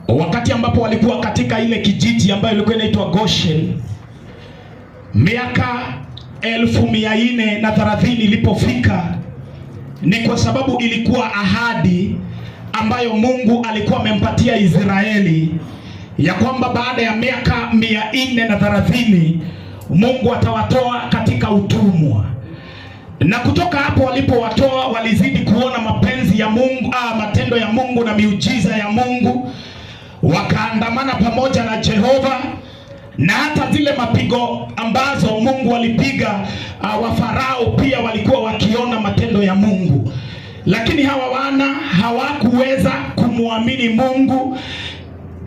Wakati ambapo walikuwa katika ile kijiji ambayo ilikuwa inaitwa Goshen, miaka 430 ilipofika, ni kwa sababu ilikuwa ahadi ambayo Mungu alikuwa amempatia Israeli ya kwamba baada ya miaka 430 Mungu atawatoa katika utumwa. Na kutoka hapo walipowatoa walizidi kuona mapenzi ya Mungu, matendo ya Mungu na miujiza ya Mungu, wakaandamana pamoja na Jehova, na hata zile mapigo ambazo Mungu alipiga wa Farao pia walikuwa wakiona matendo ya Mungu, lakini hawa wana hawakuweza kumwamini Mungu.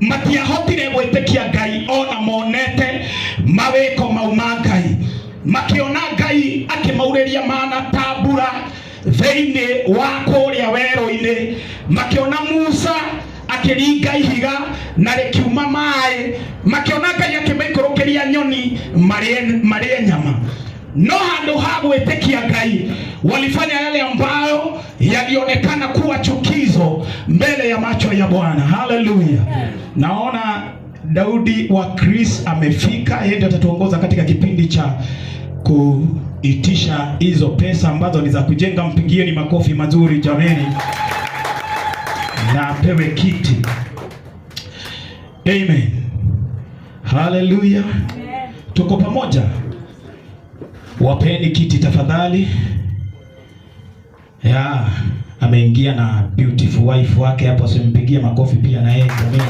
Matiahotire gwĩtĩkia Ngai ona monete mawĩko mau ma Ngai, makiona Ngai akĩmaurĩria mana ta mbura thĩinĩ wa kũrĩa werũ-inĩ, makiona Musa akĩringa ihiga na rĩkiuma maĩ, makiona Ngai akĩmaikũrũkĩria nyoni marĩe nyama. No handũ ha gwĩtĩkia Ngai walifanya yale ambayo yalionekana kuwa chukizo mbele ya macho ya Bwana. Haleluya! Naona Daudi wa Chris amefika, yeye ndiye atatuongoza katika kipindi cha kuitisha hizo pesa ambazo ni za kujenga. Mpigieni makofi mazuri jameni, na apewe kiti. Amen. Haleluya. Tuko pamoja. Wapeni kiti tafadhali. Ya, ameingia na beautiful wife wake hapo, simpigie makofi pia na yeye jamani.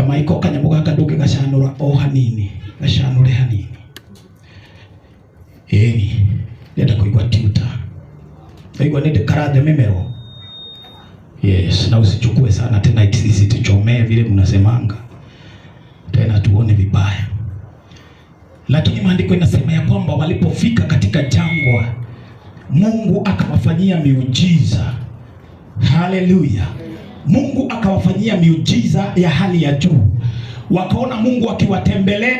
Maiko kanyamũ gaka ndũngĩgacanũra o hanini, gacanũre hanini. Ĩni, ndĩrenda kũigua tuta. Naigua nĩ karathe mĩmero. Yes, na usichukue sana tena isituchomee vile mnasemanga. Tena tuone vibaya. Lakini maandiko inasema ya kwamba walipofika katika jangwa, Mungu akawafanyia miujiza. Haleluya. Mungu akawafanyia miujiza ya hali ya juu. Wakaona Mungu akiwatembelea,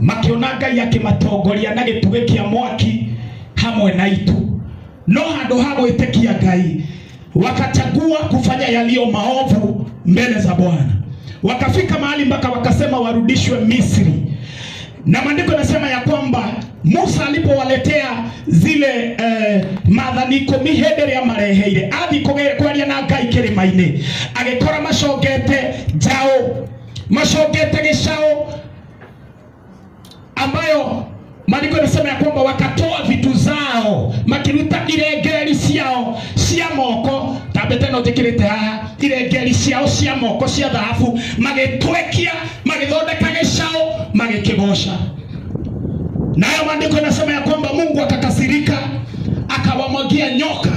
makiona Ngai akimatongoria na gĩtugĩ kĩa mwaki hamwe na itu. No handũ ha gwĩtĩkia Ngai, wakachagua kufanya yaliyo maovu mbele za Bwana. Wakafika mahali mpaka wakasema warudishwe Misri. Na maandiko yanasema ya kwamba Musa alipowaletea zile maathani ikũmi hĩndĩ ĩrĩa mareheire, athiĩ kwaria na Ngai kĩrĩma-inĩ, agĩkora macongete njaũ, macongete gĩcaũ, ambayo maandiko yanasema ya kwamba wakatoa vitu zao, makiruta irengeri ciao cia moko, ta mbete ĩno njĩkĩrĩte haha, irengeri ciao cia moko cia thahabu, magĩtwekia, magĩthondeka gĩcaũ, magĩkĩgoca. Nayo maandiko yanasema ya kwamba Mungu akakasirika, akawamwagia nyoka,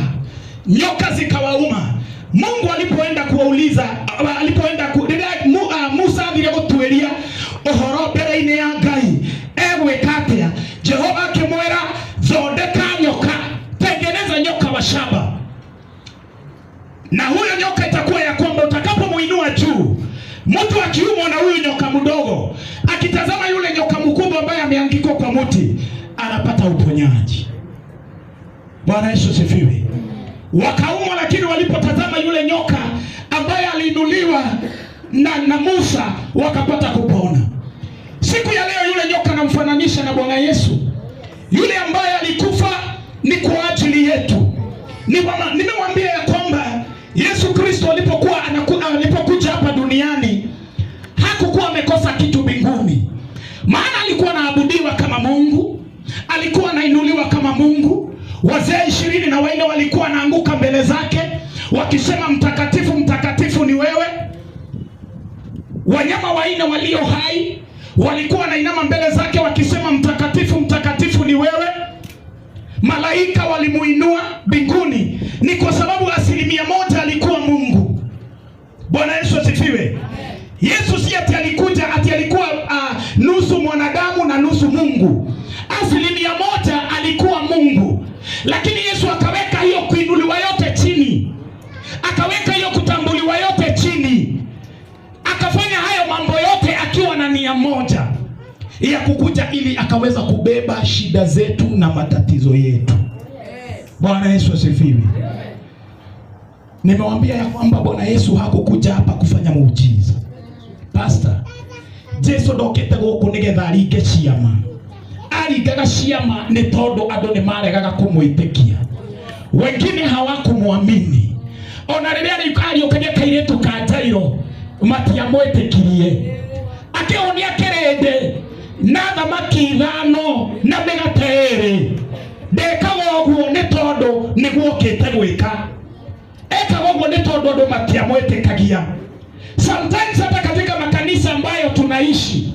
nyoka zikawauma. Mungu alipoenda kuwauliza, alipoenda ku, rĩrĩa Musa athire gũtuĩria ũhoro mbere-inĩ ya Ngai egwĩka atĩa, Jehova akĩmwĩra thondeka nyoka, tengeneza nyoka wa shaba, na huyo nyoka itakuwa ya kwamba utakapomuinua juu, mtu akiumwa na huyu nyoka mdogo, akitazama yule nyoka mkubwa ambaye ameangikwa kwa mti, anapata uponyaji. Bwana Yesu sifiwe. Wakaumwa, lakini walipotazama yule nyoka ambaye aliinuliwa na Musa, wakapata kupona. Siku ya leo yule nyoka namfananisha na Bwana Yesu, yule ambaye alikufa ni kwa ajili yetu. Nimewambia ya kwamba Yesu Kristo alipokuja hapa duniani hakukuwa amekosa kitu mbinguni, maana alikuwa anaabudiwa kama Mungu, alikuwa anainuliwa kama Mungu. Wazee 24 walikuwa wanaanguka mbele zake wakisema, mtakatifu, mtakatifu ni wewe. Wanyama wanne walio hai walikuwa wanainama mbele zake wakisema, mtakatifu, mtakatifu ni wewe. Malaika walimuinua mbinguni, ni kwa sababu 1% alikuwa Mungu. Bwana Yesu asifiwe. Yesu si ati alikuja ati alikuwa nusu mwanadamu na nusu Mungu. 1% alikuwa Mungu, lakini Yesu akaweka hiyo kuinuliwa yote chini, akaweka hiyo kutambuliwa yote chini, akafanya hayo mambo yote akiwa na nia moja ya kukuja ili akaweza kubeba shida zetu na matatizo yetu. Bwana Yesu asifiwe. Nimewambia ya kwamba Bwana Yesu hakukuja hapa kufanya muujiza. Pastor, Jesu ndokĩte gũkũ nĩgetha aringe ciama. Aringaga ciama nĩ tondũ andũ nĩ maregaga kũmwĩtĩkia. Wengine hawakumwamini. Ona rĩrĩa ariũkagia kairĩtu ka Jairo matiamwĩtĩkirie. Akĩhonia kĩrĩndĩ na thamaki 5 na mĩgate 2. Ndekaga ũguo nĩ tondũ nĩguo okĩte gwĩka. Ekaga ũguo nĩ tondũ andũ matiamwĩtĩkagia. Sometimes hata katika makanisa ambayo tunaishi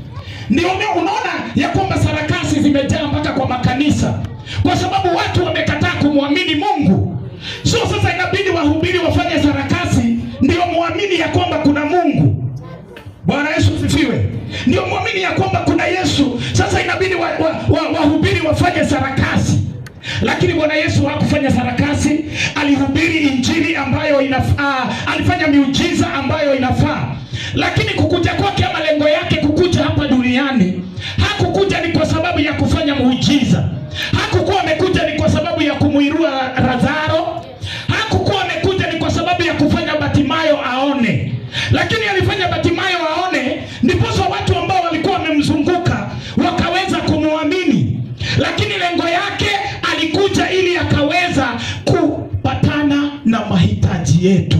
ndio unaona ya kwamba sarakasi zimejaa mpaka kwa makanisa, kwa sababu watu wamekataa kumwamini Mungu. So sasa inabidi wahubiri wafanye sarakasi ndio muamini ya kwamba kuna Mungu. Bwana Yesu asifiwe. Ndio muamini ya kwamba kuna Yesu. Sasa inabidi wahubiri wafanye sarakasi. Lakini Bwana Yesu hakufanya sarakasi, alihubiri injili ambayo inafaa, alifanya miujiza ambayo inafaa. Lakini kukuja kwake ama lengo yake kukuja hapa duniani, hakukuja ni kwa sababu ya kufanya muujiza. Hakukuwa amekuja ni kwa sababu ya kumuinua Lazaro. Hakukuwa amekuja ni kwa sababu ya kufanya Batimayo aone. Lakini alifanya Batimayo aone ndiposa watu ambao walikuwa wamemzunguka wakaweza kumuamini. Lakini lengo yake alikuja ili akaweza kupatana na mahitaji yetu.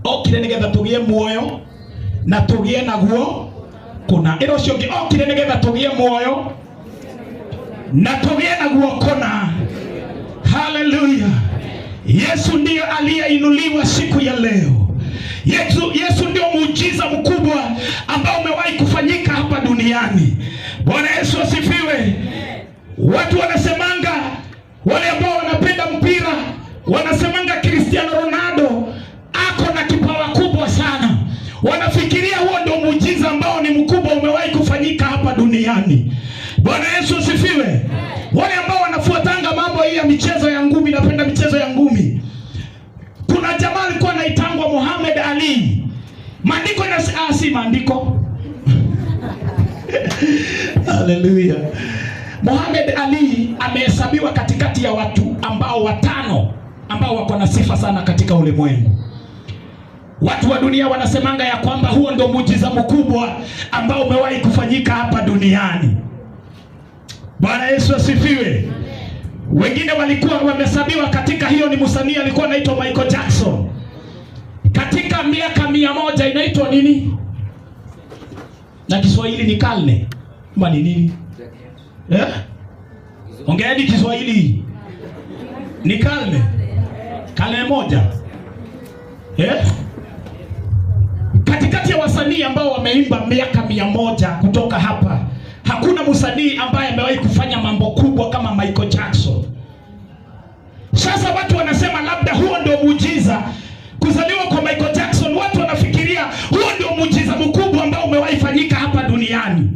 Okire nigetha tugie muoyo na tugie naguo kuna. Ĩro ũcio ũngĩ okire nigetha tugie muoyo na tugie naguo kona. Haleluya. Yesu ndiyo aliyeinuliwa siku ya leo. Yesu ndio muujiza mkubwa ambao umewahi kufanyika hapa duniani. Bwana Yesu asifiwe. Watu wanasemanga, wale ambao wanapenda mpira wanasemanga Cristiano Ronaldo ako na kipawa kubwa sana. Wanafikiria huo ndio muujiza ambao ni mkubwa umewahi kufanyika hapa duniani. Bwana Yesu asifiwe. Wale ambao wanafuatanga mambo hii ya michezo ya ngumi, napenda michezo ya ngumi. Kuna jamaa alikuwa anaitangwa Muhammad Ali. Maandiko si maandiko. Haleluya. Muhammad Ali amehesabiwa katikati ya watu ambao 5 ambao wako na sifa sana katika ulimwengu. Watu wa dunia wanasemanga ya kwamba huo ndio muujiza mkubwa ambao umewahi kufanyika hapa duniani. Bwana Yesu asifiwe. Wengine walikuwa wamehesabiwa katika hiyo, ni msanii alikuwa anaitwa Michael Jackson. Katika miaka 100 inaitwa nini? Na Kiswahili ni karne. Ama ni nini? Ongeeni Kiswahili. Ni karne. Karne moja. Katikati ya wasanii ambao wameimba miaka 100 kutoka hapa, hakuna msanii ambaye amewahi kufanya mambo kubwa kama Michael Jackson. Sasa watu wanasema labda huo ndio muujiza. Kuzaliwa kwa Michael Jackson, watu wanafikiria huo ndio muujiza mkubwa ambao umewahi fanyika hapa duniani.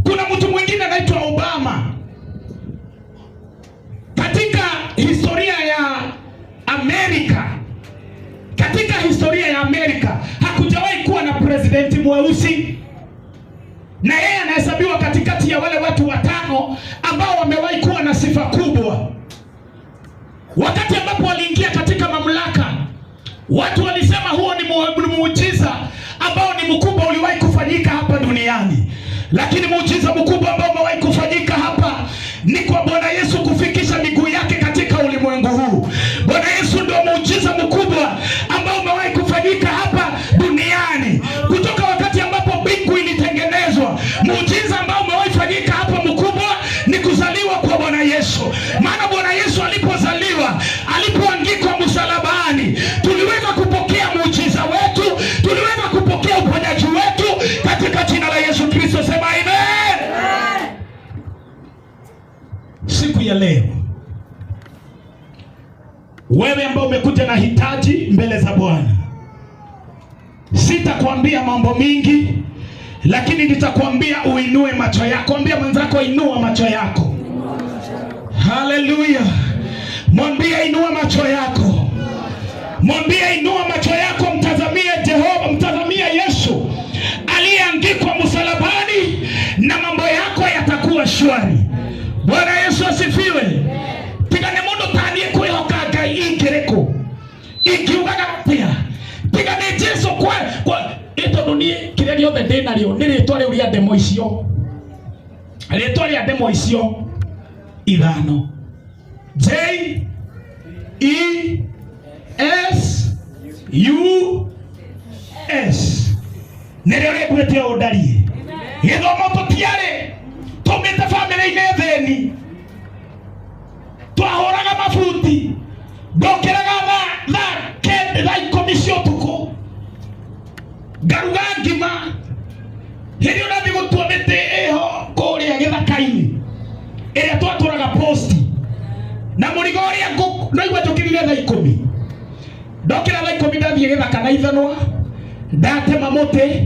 Kuna mtu mwingine anaitwa Obama. Katika historia ya Amerika, katika historia ya Amerika hakujawahi kuwa na president mweusi, na yeye anahesabiwa katikati ya wale watu 5 ambao wamewahi kuwa na sifa kubwa. Wakati ambapo waliingia katika mamlaka, watu walisema huo ni muujiza ambao ni mkubwa uliwahi kufanyika hapa duniani. Lakini muujiza mkubwa ambao umewahi kufanyika hapa ni kwa Bwana Yesu kufikisha miguu yake katika ulimwengu huu. Bwana Yesu ndio muujiza mkubwa ambao umewahi kufanyika hapa duniani. Kutoka wakati ambapo mbingu ilitengenezwa, muujiza ambao umewahi kufanyika hapa mkubwa ni kuzaliwa kwa Bwana Yesu. Maana Bwana Yesu alipozaliwa, alipoangikwa msalabani, tuliweza kupokea muujiza wetu, tuliweza kupokea uponyaji wetu katika jina la Yesu Kristo. Sema amen. Siku ya leo, wewe ambao umekuja na hitaji mbele za Bwana, sitakwambia mambo mingi, lakini nitakwambia uinue macho yako. Ambia mwenzako, inua macho yako. Haleluya. Mwambie inua macho yako. Mwambie inua macho yako, mtazamie Jehova, mtazamie Yesu aliyeangikwa msalabani, na mambo yako yatakuwa shwari. Bwana Yesu asifiwe. Tigane mundu tanie kwihoka Ngai ingiriku. Ingiugaga atĩa tiga nĩ Jesu kwa ĩ tondũ niĩ kĩrĩa gĩothe ndĩ narĩo nĩ rĩtwa rĩu rĩa ndemo icio, rĩtwa rĩa ndemo icio ithano, J E S U S, nĩrĩo rĩnduĩte ũũ ndariĩ. Gĩthomo tũtiarĩ, tumĩte bamĩrĩ-inĩ thĩni, twahũraga mabuti, ndokĩraga thaa kenda, thaa 10 cia ũtukũ, ngaruga ngima, hĩndĩ ĩyo ndathiĩ gũtua mĩtĩ ĩho kũrĩa gĩthaka-inĩ ĩrĩa twatũraga posti na mũrigo ũrĩa naigua njũkĩrire thaa 10, ndokĩra thaa 10 ndathiĩ gĩthaka na ithanwa, ndatema mũtĩ,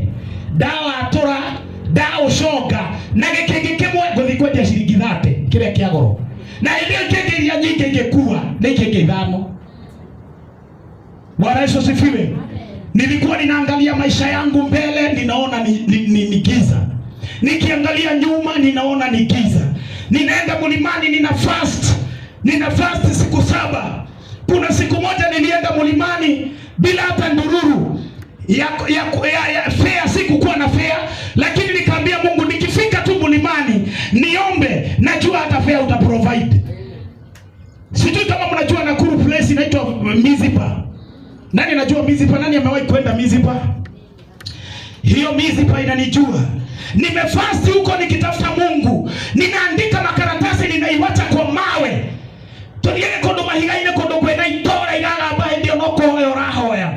ndawatũra, ndaũconga na gĩkĩngĩ kĩmwe ngũthiĩ kwendia ciringi 30 kĩrĩa kĩa goro, na hĩndĩ ĩyo ikĩngĩ iria nyingĩ ingĩkua nĩ ikĩngĩ 5. Bwana Yesu asifiwe. Nilikuwa ninaangalia maisha yangu mbele, ninaona ni giza. Nikiangalia nyuma ninaona ni giza. Ninaenda mlimani, nina fast. Nina fast siku 7. Kuna siku moja nilienda mlimani bila hata ndururu ya fare, sikukuwa na fare, lakini nikaambia Mungu nikifika tu mlimani niombe, najua hata fare uta provide. Sijui kama mnajua Nakuru place inaitwa Mizipa. Nani anajua Mizipa? Nani amewahi kwenda Mizipa? Hiyo Mizipa inanijua. Nimefasti huko nikitafuta Mungu. Ninaandika makaratasi, ninaiwacha kwa mawe. Tuthiage kundu mahiga-inĩ, kundu kwĩna itũra iraramba hĩndĩ ĩyo no kũhoya ũrahoya.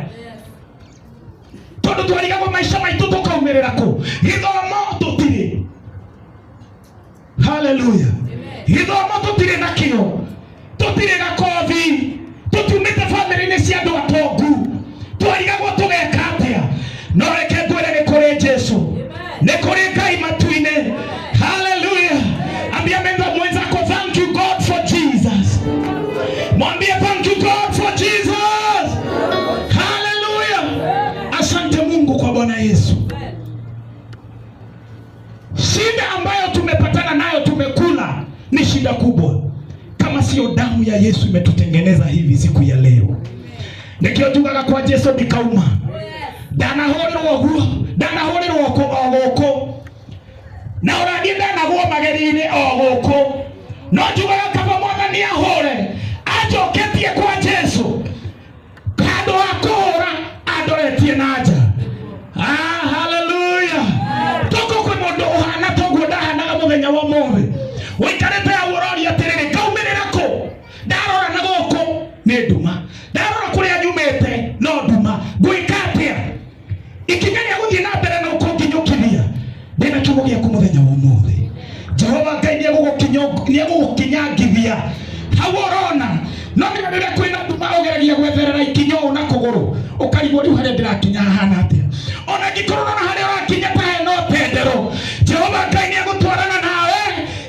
Tondũ twarigagwo maica maitũ tũkaumĩrĩra kũ? Gĩthomo tũtirĩ. Hallelujah. Gĩthomo tũtirĩ nakĩo. Tũtirĩ gakothi. Tũtiumĩte bamĩrĩ-inĩ cia andũ atongu. Twarigagwo tũgeka atĩa? No reke ngwĩre nĩ kũrĩ Jesu. Nĩ kũrĩ Ngai matu-inĩ. Hallelujah. Ambia mwenzako thank you God for Jesus. Mwambie thank you God for Jesus. Hallelujah. Asante Mungu kwa Bwana Yesu. Shida ambayo tumepatana nayo, tumekula, ni shida kubwa. Kama sio damu ya Yesu imetutengeneza hivi siku ya leo. Nikio njugaga kwa Jesu ndikauma. Ndanahũrĩrwo ũguo, ndanahũrĩrwo o gũkũ. Na ũrathiĩ ndanagwo mageri-inĩ o gũkũ. No njugaga kaba Mwathani ahũre, anjoketie kwa Jesu. Handũ ha kũhũra, andoretie na nja. Hallelujah. Toko kwĩ mũndũ ũhana toguo ndahanaga mũthenya wa ũmũthĩ. Ũikarĩte hau ũroria atĩrĩrĩ, ngaumĩrĩra kũ? Ndarora na gũkũ nĩ nduma. Ndarora kũrĩa nyumĩte no nduma. Ngwĩka atĩa? Ikinya rĩa gũthiĩ na mbere no kũnginyũkithia. Ndĩna kiugo gĩaku mũthenya wa ũmũthĩ. Jehova Ngai nĩegũgũkinyangithia. Hau ũrona, no nginya rĩrĩa kwĩna nduma ũgeragia gwetherera ikinya ũũ na kũgũrũ, ũkarigwo rĩu harĩa ndĩrakinya hahana atĩa. Ona angĩkorwo ũrona harĩa ũrakinya ta hena ũtendero, Jehova Ngai nĩegũtwarana nawe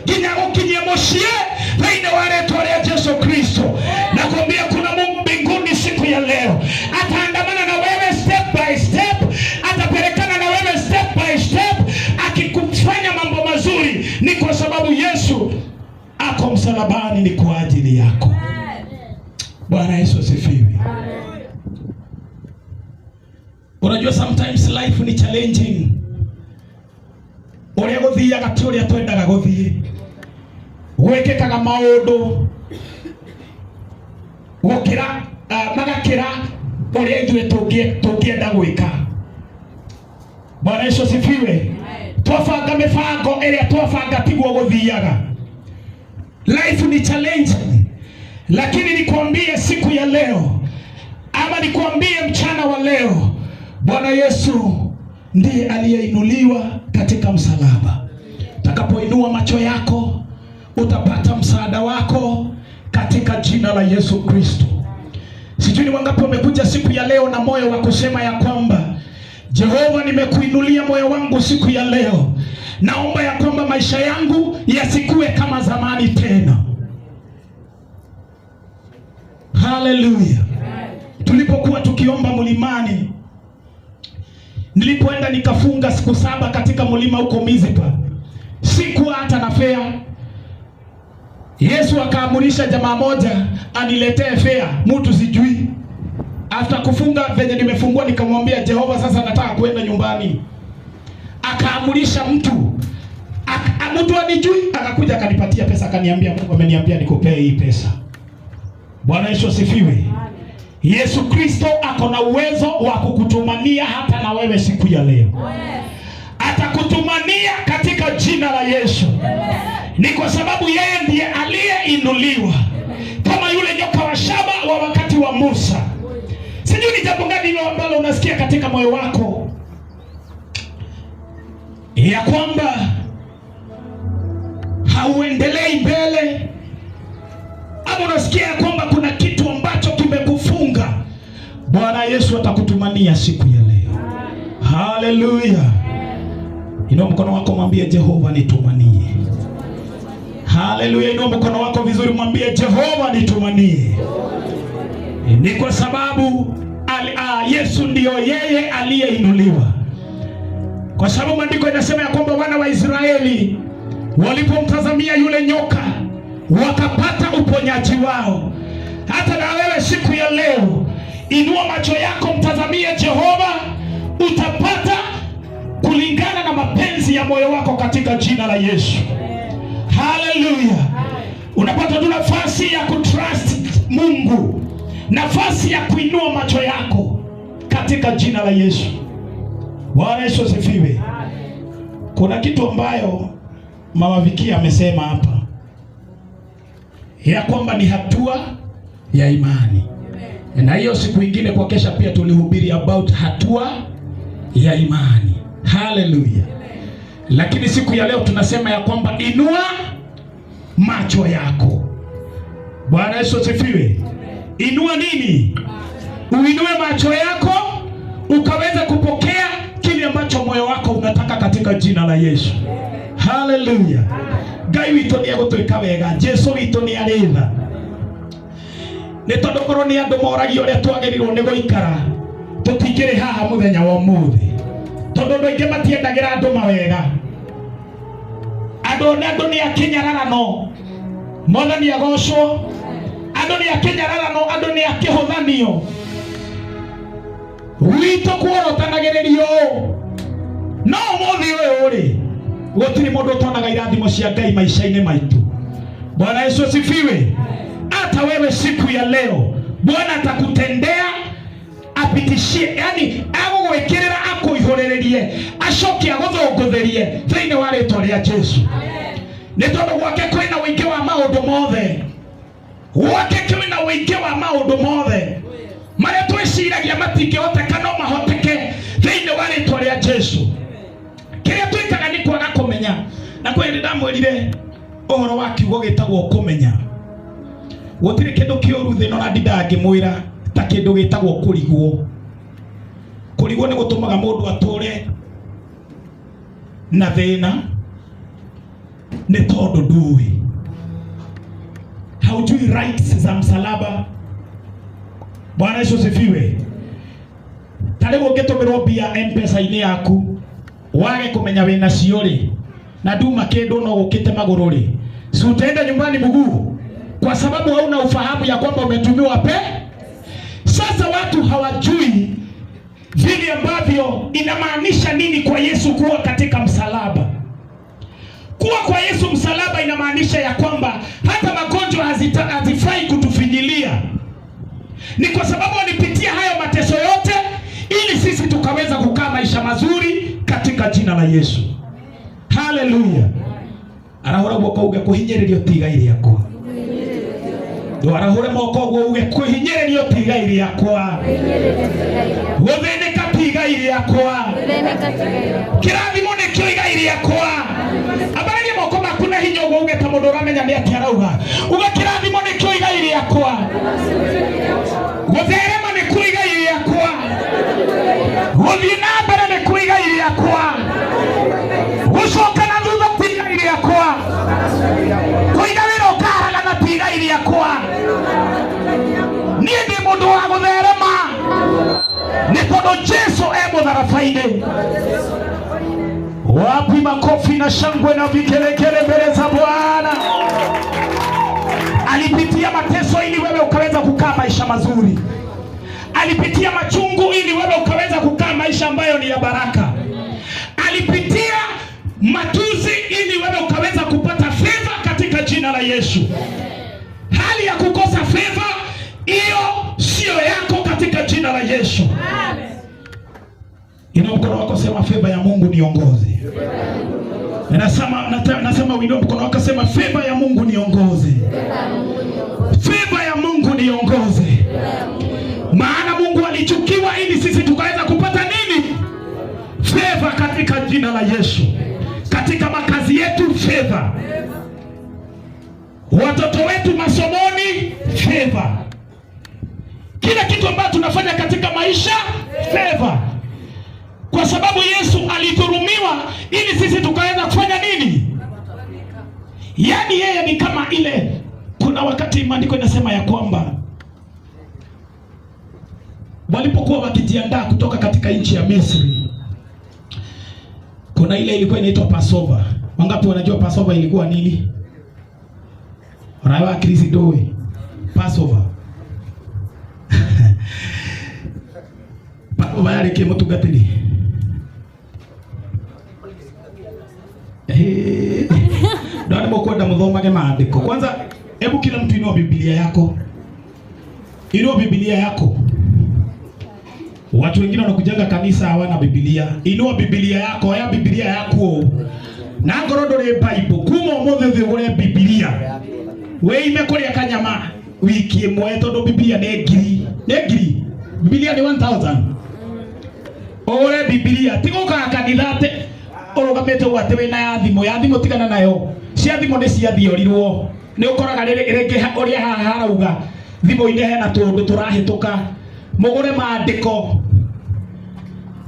nginya gũkinyie mũciĩ thĩinĩ wa rĩtwa rĩa Jesu Kristo. Nakwambia kuna Mungu mbinguni siku ya leo ataandamana na wewe step by step, atapelekana na wewe step by step, akikufanya mambo mazuri ni kwa sababu Yesu ako msalabani ni kwa ajili yako. Bwana Yesu asifiwe. Unajua sometimes life ni challenging. Ũrĩa gũthiaga ti ũrĩa twendaga gũthiĩ. Gwĩkĩkaga maũndũ gũkĩra, magakĩra ũrĩa ithuĩ tũngĩenda gwĩka. Bwana Yesu asifiwe. Twabanga mĩbango ĩrĩa twabanga tiguo gũthiaga. Life ni challenging. Lakini nikwambie siku ya leo, ama nikwambie mchana wa leo, Bwana Yesu ndiye aliyeinuliwa katika msalaba. Utakapoinua macho yako utapata msaada wako katika jina la Yesu Kristo. Sijui ni wangapi wamekuja siku ya leo na moyo wa kusema ya kwamba Jehova, nimekuinulia moyo wangu siku ya leo. Naomba ya kwamba maisha yangu yasikue kama zamani tena. Hallelujah. Tulipokuwa tukiomba mlimani, nilipoenda nikafunga siku 7 katika mlima huko Mizipa, sikuwa hata na fare. Yesu akaamurisha jamaa moja aniletee fare, mtu sijui. After kufunga venye nimefungua, nikamwambia Jehova, sasa nataka kuenda nyumbani. Akaamurisha mtu mtu anijui, akakuja akanipatia pesa, akaniambia Mungu ameniambia nikupee hii pesa. Bwana Yesu asifiwe. Yesu Kristo ako na uwezo wa kukutumania hata na wewe siku ya leo. Atakutumania katika jina la Yesu. Ni kwa sababu yeye ndiye aliyeinuliwa kama yule nyoka wa shaba wa wakati wa Musa. Sijui ni jambo gani hilo ambalo unasikia katika moyo wako ya kwamba hauendelei mbele, ama unasikia ya kwamba kuna kitu ambacho kimekufunga. Bwana Yesu atakutumania siku ya leo. Haleluya! Inua mkono wako mwambie Jehova, nitumanie. Haleluya! Inua mkono wako vizuri, mwambie Jehova, nitumanie. Ni kwa sababu Yesu ndiyo yeye aliyeinuliwa, kwa sababu maandiko inasema ya kwamba wana wa Israeli walipomtazamia yule nyoka wakapata uponyaji wao. Hata na wewe siku ya leo, inua macho yako mtazamie Jehova, utapata kulingana na mapenzi ya moyo wako katika jina la Yesu. Haleluya! Unapata tu nafasi ya kutrust Mungu, nafasi ya kuinua macho yako katika jina la Yesu. Bwana Yesu asifiwe. Kuna kitu ambayo Mama Vikia amesema hapa ya kwamba ni hatua ya imani, na hiyo siku ingine kwa kesha pia tulihubiri about hatua ya imani. Haleluya! Lakini siku ya leo tunasema ya kwamba inua macho yako. Bwana Yesu asifiwe. Inua nini? Uinue macho yako ukaweza kupokea kile ambacho moyo wako unataka katika jina la Yesu. Haleluya. Ngai witũ nĩ egũtwĩka wega, Jesu witũ nĩ arĩ tha. Nĩ tondũ korwo nĩ andũ moragio ũrĩa twagĩrĩirwo nĩ gũikara, tũtingĩrĩ haha mũthenya wa ũmũthĩ, tondũ andũ aingĩ matiendagĩra andũ mawega. Andũ nĩ akĩnyararano, Mwathani agocwo. Andũ nĩ akĩnyararano, andũ nĩ akĩhũthanio. Gwitũ kuorotanagĩrĩrio ũũ, no ũmũthĩ ũyũ rĩ, gũtirĩ mũndũ ũtonaga irathimo cia Ngai maisha-inĩ maitũ. Bwana Yesu asifiwe. Hata wewe siku ya leo Bwana atakutendea apitishie, yani agũgwĩkĩrĩra akũihũrĩrĩrie acoke agũthũngũthĩrie thĩinĩ wa rĩtwa rĩa Jesu. Nĩ tondũ gwake kwĩna ũingĩ wa maũndũ mothe, gwake kwĩna ũingĩ wa maũndũ mothe marĩa twĩciragia matingĩhoteka no mahoteke thĩinĩ wa rĩtwa rĩa Jesu. Kĩrĩa twĩkaga nĩ kwaga kũmenya, na kwĩ hĩndĩ ndamwĩrire ũhoro wa kiugo gĩtagwo kũmenya. Gũtirĩ kĩndũ kĩũru thĩ ĩno na ndindaga ngĩmwĩra ta kĩndũ gĩtagwo kũrigwo. Kũrigwo nĩ gũtũmaga mũndũ atũre na thĩna nĩ tondũ ndũĩ, haujui rights za msalaba. Bwana Yesu asifiwe. Ta rĩu ũngĩtũmĩrwo mbia M-Pesa-inĩ yaku wage kũmenya wĩna cio rĩ, na nduma kĩndũ no ũkĩte magũrũ rĩ, si utaenda nyumbani mguu, kwa sababu hauna ufahamu ya kwamba umetumiwa pe. Sasa watu hawajui vile ambavyo inamaanisha nini kwa Yesu kuwa katika msalaba. Kuwa kwa Yesu msalaba inamaanisha ya kwamba hata magonjwa hazifai kutufinyilia. Ni kwa sababu alipitia hayo mateso yote ili sisi tukaweza kukaa maisha mazuri katika jina la Yesu. Haleluya. Arahũra guoko uge kũhinyĩrĩrio ti igai rĩakwa. Ndwarahũre moko ũguo uge kũhinyĩrĩrio ti igai rĩakwa. Gũthĩnĩka ti igai rĩakwa. Kĩrathimo nĩkĩo igai rĩakwa. Ambararia moko maku na hinya ũguo uge ta mũndũ ũramenya nĩ atĩa arauga. Uge kĩrathimo nĩkĩo igai rĩakwa. Gũtherema nĩkuo igai rĩakwa. Gũthiĩ na mbere nĩkuo igai rĩakwa. Gũcoka na thutha ti igai rĩakwa. Kũiga wĩra ũkaharagana ti igai rĩakwa. Niĩ ndĩ mũndũ wa gũtherema nĩ tondũ Jesu e mũtharaba-inĩ. Wapi makofi na shangwe na vigelegele mbele za Bwana? Alipitia mateso ili wewe ukaweza kukaa maisha mazuri. Alipitia machungu ili wewe ukaweza kukaa maisha ambayo ni ya baraka. Alipitia matusi ili wewe ukaweza kupata favor katika jina la Yesu. Hali ya kukosa favor hiyo sio yako katika jina la Yesu. Inua mkono wako, sema favor ya Mungu niongoze. Nasema uinue mkono wako, sema favor ya Mungu niongoze. Favor ya Mungu niongoze. Maana Mungu alichukiwa ili sisi tukaweza kupata nini? Favor katika jina la Yesu. Katika makazi yetu favor. Watoto wetu masomoni favor. Kila kitu ambacho tunafanya katika maisha favor. Kwa sababu Yesu alidhulumiwa ili sisi tukaweza kufanya nini? Yaani yeye ni kama ile, kuna wakati maandiko inasema ya kwamba walipokuwa wakijiandaa kutoka katika nchi ya Misri, kuna ile ilikuwa inaitwa Passover. Wangapi wanajua Passover ilikuwa nini? Wanawa Kristo doe. Passover. Passover yarĩ kĩ mũtungatĩri? Ndio nĩ mũkwenda mũthomage maandĩko. Kwanza hebu kila mtu inua Biblia yako. Inua Biblia yako. Watu wengine wanakujaga kanisa hawana Biblia. Inua Biblia yako, oya Biblia yako. Na ngorwo ndũrĩ Bible, kuma ũmũthĩ ũthiĩ ũgũre Biblia. Wĩime kũrĩa kanyama wiki ĩmwe tondũ Biblia nĩ ngiri. Nĩ ngiri. Biblia nĩ 1000. Ũgũre Biblia, ti gũkaga kanitha atĩ ũrũgamĩte ũguo atĩ wĩna ya thimũ, ya thimũ tigana nayo. Cia thimũ nĩ ciathiorirwo. Nĩ ũkoraga rĩngĩ ũrĩa haha harauga thimũ-inĩ hena tũũndũ tũrahĩtũka. Mũgũre maandĩko.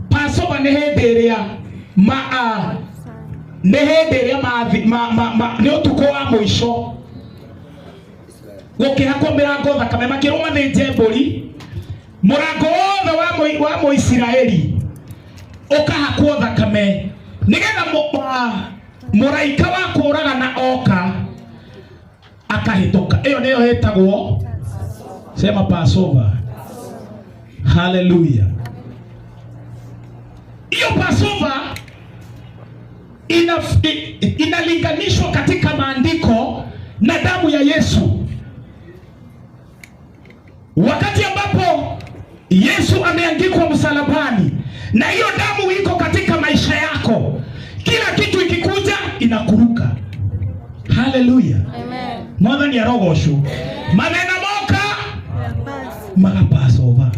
Passover nĩ hĩndĩ ĩrĩa nĩ hĩndĩ ĩrĩa nĩ ũtukũ wa mũico gũkĩhakwo mĩrango thakame, makĩrwo mathĩnje mbũri, mũrango wothe wa Mũisiraeli ũkahakwo thakame nĩgetha mũraika wa kũũragana oka akahĩtũka. Ĩyo nĩyo ĩtagwo, sema Passover. Hallelujah. Hiyo Passover inalinganishwa katika maandiko na damu ya Yesu. Wakati ambapo Yesu ameangikwa msalabani na hiyo damu iko katika maisha yako, kila kitu ikikuja inakuruka. Hallelujah. Amen. Mwathani arogocwo. Mathĩna moka maga Passover.